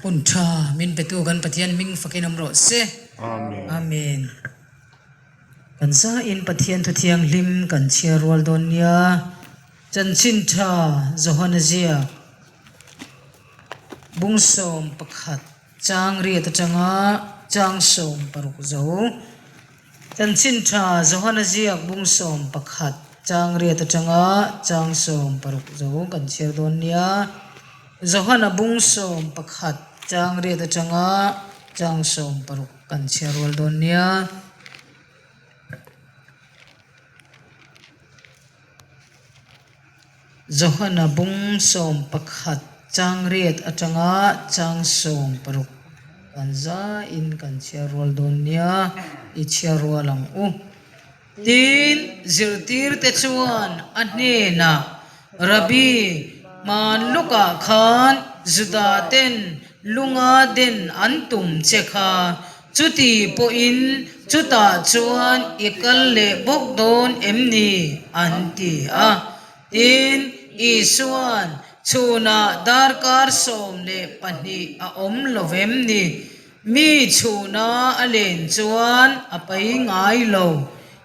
Hun tha min petu kan Pathian hming fakin awm rawh se. Amen. Amen. Kan zain Pathian thu thianghlim kan chhiar rual dawn nia. Chanchin tha Johana ziak bungsawm pakhat chang riat atanga chang 16 zo. Chanchin tha Johana ziak bungsawm pakhat chang riat atanga chang 16 zo kan chhiar dawn nia. Johana bungsawm pakhat chang riat atanga chang 16 kan chhiar rual dawn nia. Johana bungsawm pakhat chang riat atanga chang 16 kan zaiin kan chhiar rual dawn nia i chhiar rual ang u. Tin, zirtirte chuan a hnenah, Rabbi, hman lawkah khan Juda ten lunga den an tum che kha, chuti pawhin chutah chuan i kal leh bawk dawn em ni? an ti a. Tin, Isua'n, Chhunah darkar 12 a awm lo vem ni? Mi chhuna a len chuan a pai ngai lo.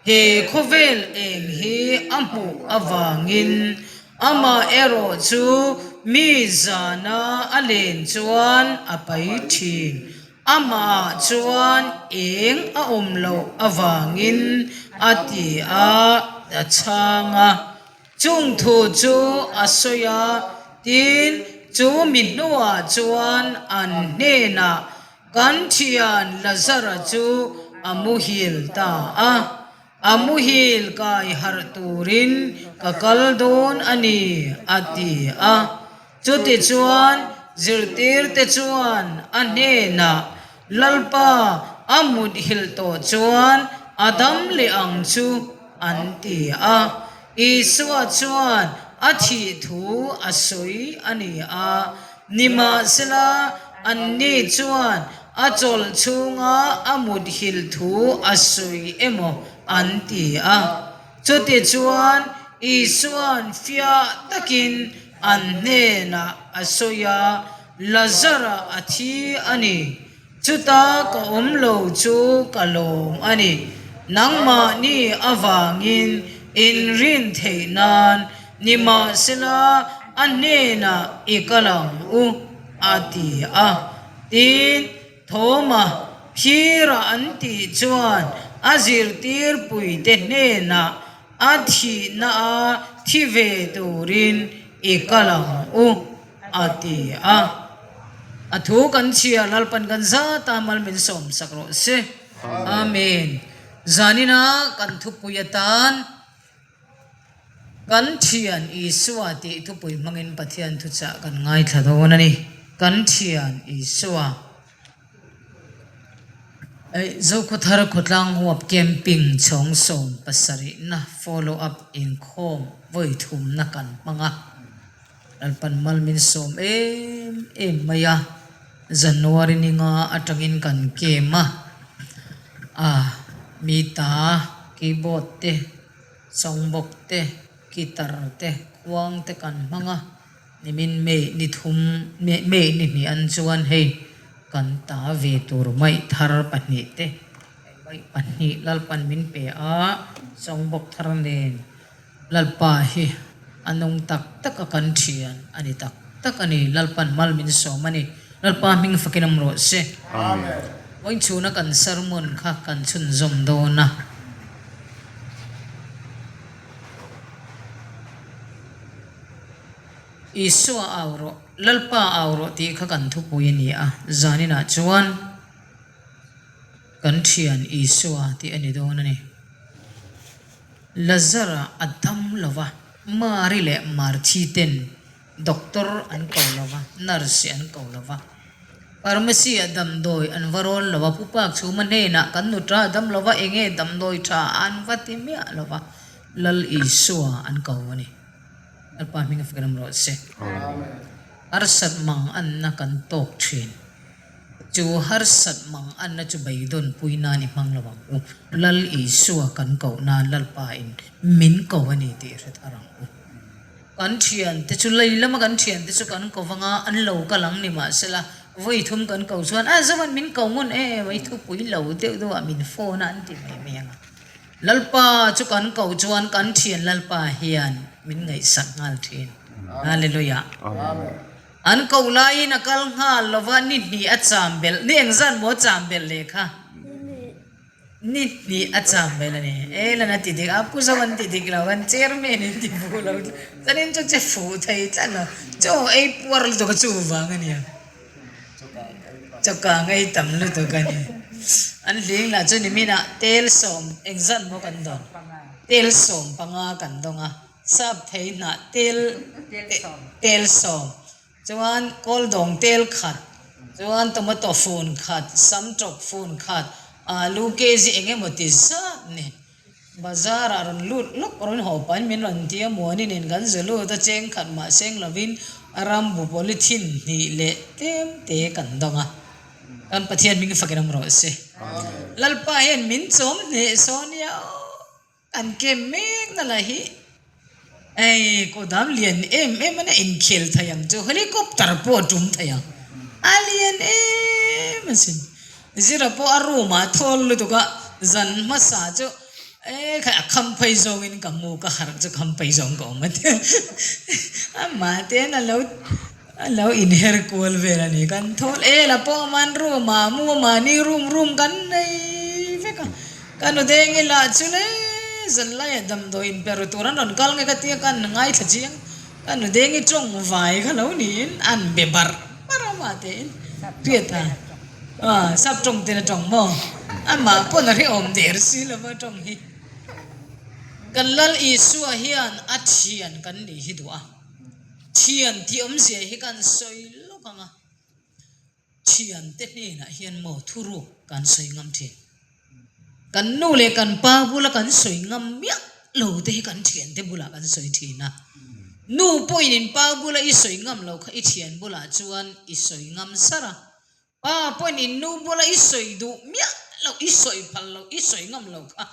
He khawvel eng hi a hmuh avangin amah erawh chu mi zana a len chuan a pai thin. Amahah chuan eng a awm loh avangin a ti a, a chhang a. Chung thu chu a sawi a, tin, chu mi hnuah chuan an hnenah kan thian Lazara chu a muhil ta a, a muhil kai harh turin ka kal dawn a ni, a ti a. Chutichuan zirtirte chuan a hnenah, Lalpa, a muthilh tawh chuan a dam leh ang chu, an ti a. Isua chuan a thih thu a sawi a ni a, nimahsela anni chuan a chawlh chhunga a muthilh thu a sawi emaw an ti a. Chutichuan Isua'n fiah takin an hnenah a sawi a, Lazara a thi a ni. Chuta ka awm lo chu ka lawm a ni. Nangmahni avangin inrin theih nan nimahsela a hnenah i kal ang u, a ti a. Tin, Thawma phira an tih chuan a zirtirpuite hnenah a thihna a thi ve turin i kal ang u, a ti a. A thu kan chhiar Lalpan kan zat a mal min sawmsak rawh se. Amen. Zanina kan thupui atan Kan Thian Isua tih thupui hmangin Pathian thuchah kan ngaithla dawn a ni. Kan Thian Isua. Zokhawthar khawtlang huap camping chhawng 70na follow up inkhawm vawi thumna kan hmang a. Lalpan mal min sawm em em mai a, January ni nga atangin kan camp a, a mi ta keyboard te, songbox te, guitar te, khuang te kan hmang a, nimin May ni thum May ni hnih an chuan hei kan ta ve tur maih thar pahnih te, maih pahnih Lalpan min pe a, songbox thar nen. Lalpa hi a nung tak tak a kan thian a ni tak tak a ni. Lalpan mal min sawm a ni. Lalpa hming fakin awm rawh se. Amen. Vawiinchhuna kan sermon kha kan chhunzawm dawn a. Isua au rawh, Lalpa au rawh tih kha kan thupui a ni a. Zaninah chuan kan thian Isua tih a ni dawn a ni. Lazara a dam lo va, Mari leh Marthi ten doctor an ko lo va, nurse an ko lo va, pharmacy ah damdawi an va rawn lo va, Pu Pak Chhuma hnenah kan nu tha a dam lo va, enge damdawi tha an va ti miah lo va, Lal Isua an ko a ni. Lalpa hming a fak ram rawh se. Harsat mang anna kan tawk thin. Chu harsat mang anna chu beidawn pui nan i hmang lo ang u. Lal Isua kan koh nan Lalpa in min ko a ni tih hre thar ang u. Kan thiante chu lei lama kan thiante chu kan ko vanga an lo kal ang ni mahsela. Vawi thum kan ko chuan a Zoan min ko ngun em ai thupui lo deuh deuh ah min phone a an ti mai mai ang a. Lalpa chu kan ko chuan kan thian Lalpa hian min ngaihsak nghal thin. Hallelujah. An ko laiin a kal nghal lova ni hnih a cham belh ni engzat maw cham belh leh kha? Ni hnih a cham vel a ni. E lan a ti dik a, Pu Zo an ti dik lo, an chairman in ti fuh lo tlat. Chuanin chu che fuh thei tlat lo. Chaw ei puar lutuk a chu vang a nia. Chaw kang ei tam lutuk a ni. An hling lah chu niminah tel sawm engzat maw kan dawn? Tel 15 kan dawng a, sap thei hnah tel tel sawm. Chuan kawldawng tel khat, chuan tomato fun khat, samtawk fun khat, alu kg eng emaw ti zat ni. Bazar ah rawn lut lawk rawn haw pahin min rawn ti a, Muani nen kan zu lut a, cheng khat mah seng lovin a rambu polythene hnih leh tlem te kan dawng a. Kan Pathian hming fakin awm rawh se. Lalpa hian min chawm hneh saw nia aw. An kem mek na lah hi ei kawdam lian em em a nia inkhel thei ang chu helicopter pawh a tum thei ang a lian em asin zira pawh a room ah thawl lutuk a zan hmasa chu e khai a kham phei zawngin ka hmu ka harh chu kham phei zawng ka awm a tia amah te hian a lo A lo inher kual vel a ni. Kan thawl e la pawh man room ah mu a mahni room room kan nei vek a. Ka nu deng ila chu le zanlaiah damdawi inpe ru tur an rawn kal nge ka tia ka an ngaithla chiang. Ka nu deng i tawng vai kha lo niin an be barh barh a mah tein hriat a ah sap tawng ten a tawng maw amah pawn a hrehawm der si lova tawng hi. Kan Lal Isua hian a thian kan nih hi duh a. Thian tih awmzia hi kan sawi lawk ang a, thiante hnenah hian maw thuruk kan sawi ngam thin. Kan nu leh kan pa bula kan sawi ngam miah lo te hi kan thiante bulah kan sawi thin a. Nu pawhin in pa bula i sawi ngam lo kha i thian bulah chuan i sawi ngam sar a. Pa pawhin in nu bula i sawi duh miah loh, i sawi phal loh, i sawi ngam lo kha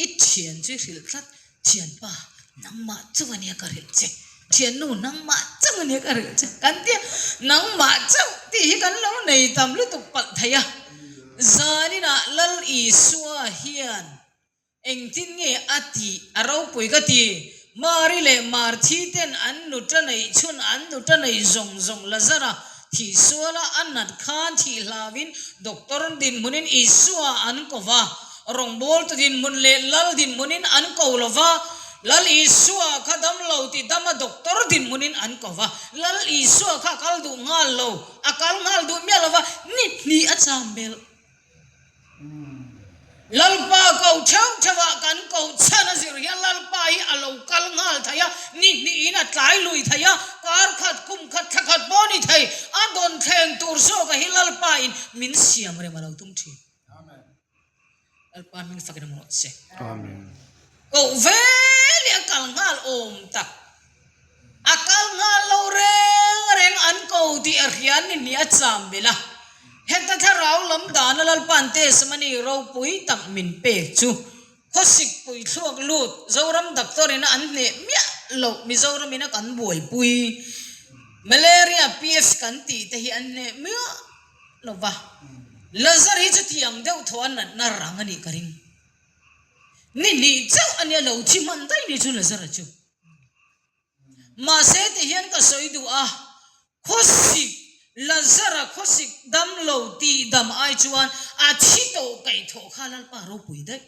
i thian chu i hrilh tlat, Thianpa, nangmah chauh a nia ka hrilh che, thiannu nangmah chauh a nia ka hrilh che kan tia, nangmah chauh tih hi kan lo nei tam lutuk palh thei a, zaninah Lal Isua hian Engtin nge a tih a ropui ka ti. Mari leh Marthi ten an nuta neih chhun an nuta neih zawng zawng Lazara thih suala a nat khan thih hlauin doctor dinhmunin Isua an ko va, rawngbawltu dinhmun leh lal dinhmunin an ko lo va, Lal Isua kha damlo ti dama doctor dinhmunin an ko va, Lal Isua kha a kal duh nghal lo, a kal nghal duh miah lo va, ni hnih a cham belh. Lalpa ko theuh theuhah kan koh chhan a zir hian Lalpa hi a lo kal nghal thei a, ni hnihin a tlai lui thei a, kar khat, kum khat, thla khat pawh ni thei, a dawn thleng tur zawkah hi Lalpa in min siam rem a lo tum thin. Lalpa hming fakin a mawh che. Koh vel hi a kal nghal awm tak. A kal nghal lo reng reng an ko tih a hria ni hnih a cham belh a. Heta thlarau lam dana Lalpa'n testimony ropui tak min pek chu khawsik pui thluak lut Zoram doctor ina an hneh miah loh Mizoram ina kan buaipui Malaria PF kan tih te hi an hneh miah lo va. Lazar hi chutiang deuh thaw a natna rang a nih ka ring. Ni hnih chauh a nia lo thi hman daih ni chu Lazara chu. Mahse ti hian ka sawi duh a, khawsik, Lazara khawsik dam lo tih dam ai chuan a thi tawh kaih thawh kha Lalpa ropui daih.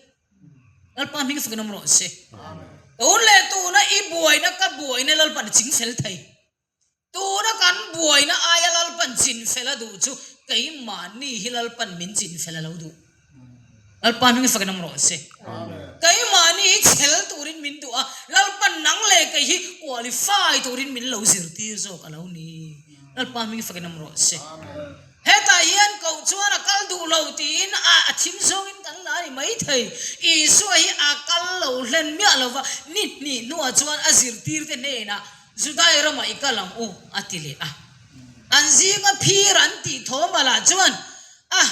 Lalpa hming fakin awm rawh se. Tun leh tuna i buaina ka buaina Lalpa'n a chingfel thei. Tuna kan buaina aia Lalpan chinfel a duh chu keimahni hi Lalpan min chinfel a lo duh. Lalpa hming fakin awm rawh se. Keimahni hi chhel turin min duh a, Lalpan nang leh kei hi qualify turin min lo zirtir zawk a lo ni. Lalpa hming fakin awm rawh se. Hetah hian koh chuan a kal duh lo tiin a a thim zawngin kan la a ni maithei. Isua hi a kal lo hlen miah lo va, ni hnih hnuah chuan a zirtirte hnenah Judai ramah i kal ang u, a ti leh a. An zinga phir an tih thawm alah chuan, A,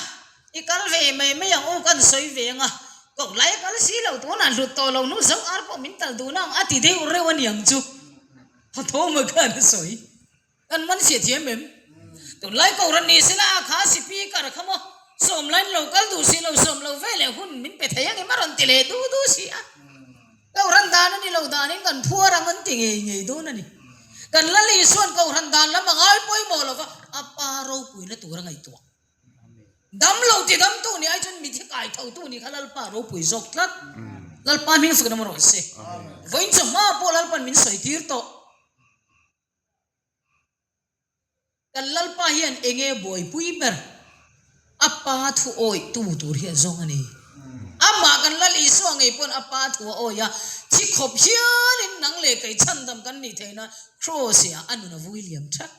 i kal ve mai mai ang u, kan sawi ve ang a, koh lai a kal si lo, tunah hlut tawh lo hnu zo ar pawh min tal duhna ang, a ti deuh reuh a ni ang chu. A thawm a khan a sawi. Kan man hriat thiam em? Tunlai Kohhran ni sela a kha Speaker kha maw sawm lain lo kal duh si lo sawm lo ve leh hun min pe thei angem a rawn ti leh du du si a. Kohhran dan a ni lo danin kan phuar ang an ti ngei ngei dawn a ni. Kan Lal Isuan Kohhran dan lam a ngai pawimawh lo va, a pa ropuina tur a ngaihtuah. Dam lo ti damtu nih ai chuan mithi kai thotu nih kha Lalpa ropui zawk tlat. Lalpa hming fak nawm rawh se. Vawiin chawhma pawh Lalpan min sawi tir tawh. Kan Lalpa hian enge buaipui ber? A pa thu awihtu tur hi a zawng a ni. Amah kan Lal Isua ngei pawn a pa thu a awih a, thi khawp hianin nang leh kei chhandam kan nih theih nan Kraws-ah a nun a vui liam that.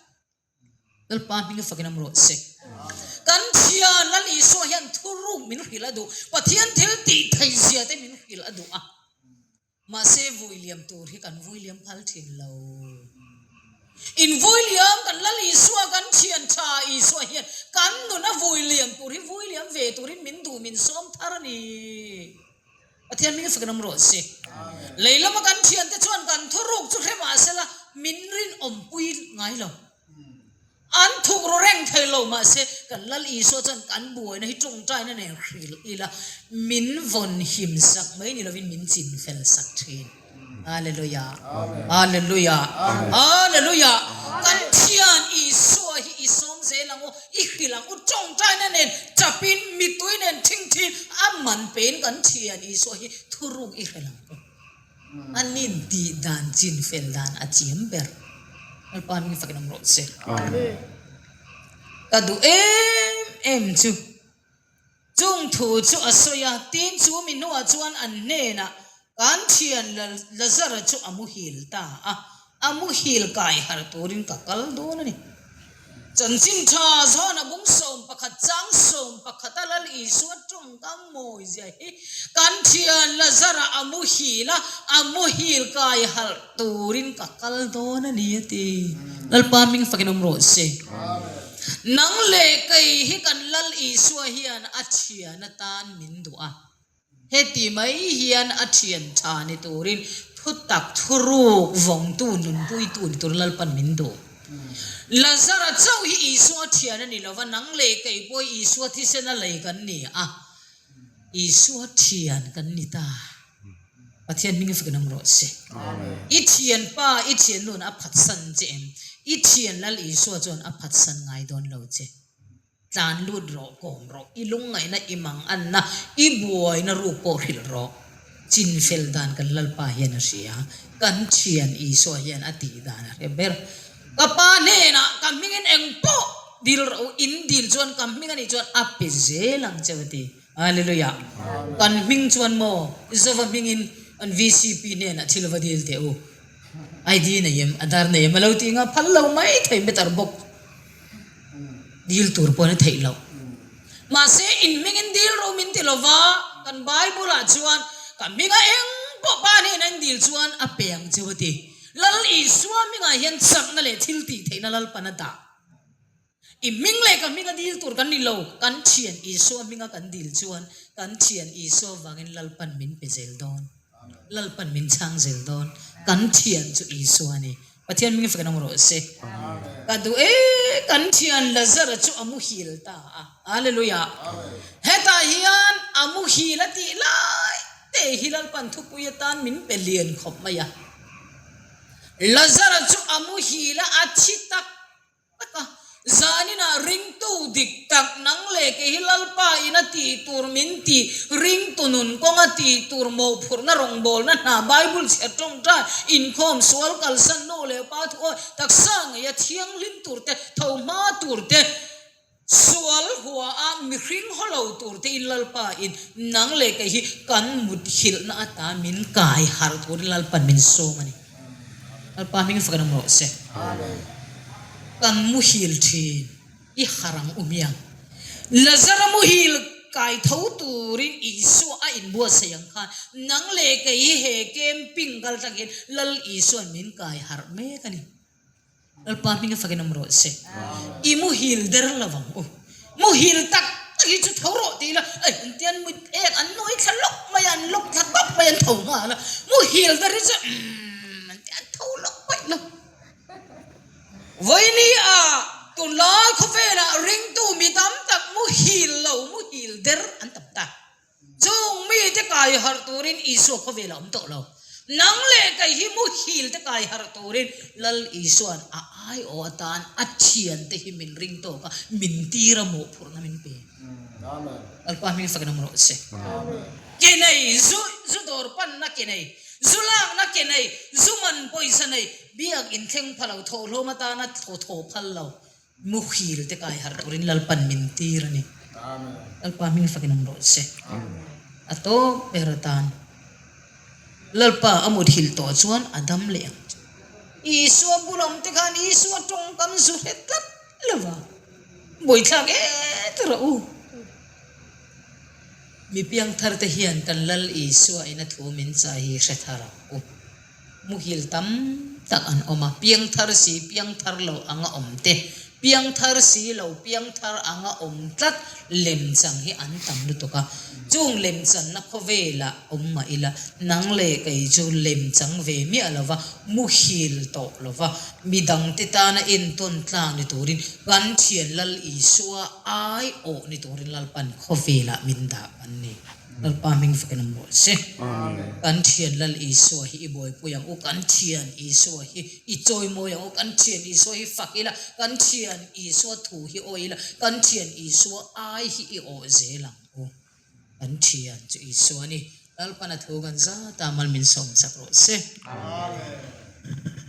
Lalpa hming a fakin am rawh se. Kan thian Lal Isua hian thuruk min hrilh a duh, Pathian thil tih theih zia te min hrilh a duh a. Mahse vui liam tur hi kan vui liam phal thin lo. In vui liam kan Lal Isua kan thian tha Isua hian kan nuna vui liam tur hi vui liam ve turin min duh min sawm thar a ni. Pathian hming fakin awm rawh se. Lei lama kan thiante chuan kan thuruk chu hre mahsela min rinawmpui ngai lo. An thuk ru reng thei lo mahse kan Lal Isua chuan kan buaina hi tawngtaina nen hrilh ila min vawn him sak mai ni lovin min chin fel sak thin. Hallelujah! Hallelujah! Hallelujah! Kan thian Isua hi i sawm zel ang u, i hrilh ang u tawngtaina nen chapin mitui nen thingthin a man pein kan thian Isua hi thuruk i hrilh ang u. A nin tih dan chin fel dan a chiam ber. Lalpa hming fakin awm rawh se. Ka duh em em chu. Chung thu chu a sawi a, tin chu mi hnuah chuan an hnenah kan thian Lazara chu a muhil ta a. A muhil kai harh turin ka kal dawn a ni. Chanchin tha zawn a bung 11 chang 11 a Lal Isua tawngkam mawi zia hi kan thian Lazara a muhil a, a muhil kai harh turin ka kal dawn a ni a ti. Lalpa hming fakin awm rawh se. Nang leh kei hi kan Lal Isua hian a thian atan min duh a. Heti mai hian a thian tha ni turin thutak thuruk vawngtu nunpuitu ni turin Lalpan min duh. Lazara chauh hi Isua thian a ni lova, nang leh kei pawh Isua thisena lei kan ni a, Isua thian kan ni ta. Pathian hming i fakin awm rawh se. I thianpa, i thiannu'n a phatsan che em? I thian Lal Isua chuan a phatsan ngai dawn lo che. Tlan lut rawh, kawm rawh, i lungngaihna, i manganna, i buaina ruk pawh hrilh rawh. Chinfel dan kan Lalpa hian a hria, kan thian Isua hian a tih dan a hre ber. Ka Pa hnenah ka hmingin eng pawh dil rawh u, in dil chuan ka hming a nih chuan a pe zel ang che va ti. Hallelujah! Kan hming chuan maw Zova hmingin kan VCP hnenah thil va dil teh u. ID nei em, Aadhaar nei em a lo tih nga phal lo mai thei meter bawk. Dil tur pawh a theih loh. Mahse, in hmingin dil ro min ti lova, kan Bible-ah chuan ka hminga eng pawh pa hnena in dil chuan a pe ang cheu a ti. Lal Isua hmingah hian chakna leh thil tih theihna Lalpan a dah. I hming leh ka hminga dil tur kan ni lo, kan thian Isua hminga kan dil chuan kan thian Isua vangin Lalpan min pe zel dawn. Lalpan min chhang zel dawn. Kan thian chu Isua a ni. Pathian hming fakin awm rawh se. Ka duh e, kan thian Lazara chu a muhil ta a. Hallelujah. Hetah hian a muhil a tih lai te hi Lalpan thupui atan min pe lian khawp mai a. Lazara chu a muhil a, a thi tak Tak a, zaninah ringtu dik tak nang leh kei hi Lalpa in a tih tur min ti, ringtu nun kawnga tih tur mawhphurhna rawngbawlna hna Bible chhiar tawngtai inkhawm sual kalsan nu leh pa thu awi taksa ngeia thianghlim tur te tho hma tur te sual hua a mihring haw lo tur te in Lalpa in nang leh kei hi kan mut hilhna ata min kai harh turin Lalpan min sawm a ni. Lalpa hming fakin awm rawh se. Kan muhil thin i harh ang u hmiang. Lazara muhil kai tho turin Isua a inbuatsaih ang khan nang leh kei hi he camping kal tlang hian Lal Isua'n min kai harh mek a ni. Lalpa hming a fakin awm rawh se. I muhil der lo vang u. Muhil tak tak hi chu tho rawh ti ila, ei an tian mut ek an nawi thla lawk mai a, an lawk thla tawp mai an tho nghal a. Muhil der hi chu umm an ti an tho lawk paih lo. Vawiini ah. Tunlai khawvelah ringtu mi tam tak muhil lo, muhil der an tam ta. Chung mite kai harh turin Isua khawvel a awm tawh lo. Nang leh kei hi muhil te kai harh turin Lal Isua'n a aiawh atan a thiante hi min ring tawk a, min tir a mawhphurhna min pe. Lalpa hming fakin awm rawh se. Ke nei, zu, zu dawr panna ke nei, zu lakna ke nei, zu man pawisa nei, biak inthleng pha lo, thawhhlawm atana thaw thaw phal lo, Muhil te kai harh turin Lalpan min tir a ni. Lalpa hming fakin awm rawh se. A tawp ber atan Lalpa a muthilh tawh chuan a dam leh ang chu. Isua bul awm te khan Isua tawngkam zu hre tlat lo va, buaithlak et rawh u. Mi piangthar te hian kan Lal Isua ina thu min chai hi hre thar ang u. Muhil tam tak an awm a, piangthar si piangthar lo anga awm te, piangthar si lo piangthar anga awm tlat lemchang hi an tam lutuk a. Chung lemchanna khawvelah awm mah ila, nang leh kei chu lemchang ve miah lo va, muhil tawh lo va, midangte tana entawn tlang ni turin kan thian Lal Isua aiawh ni turin Lalpan khawvelah min dah kan ni. Lalpa hming fakin awm rawh se. Kan thian Lal Isua hi i buaipui ang u, kan thian Isua hi i chawimawi ang u, kan thian Isua hi fak ila, kan thian Isua thu hi awi ila, kan thian Isua ai hi i awh zel ang u. Kan thian chu Isua a ni. Lalpan a thu kan zat a, mal min sawm chak rawh se. Amen.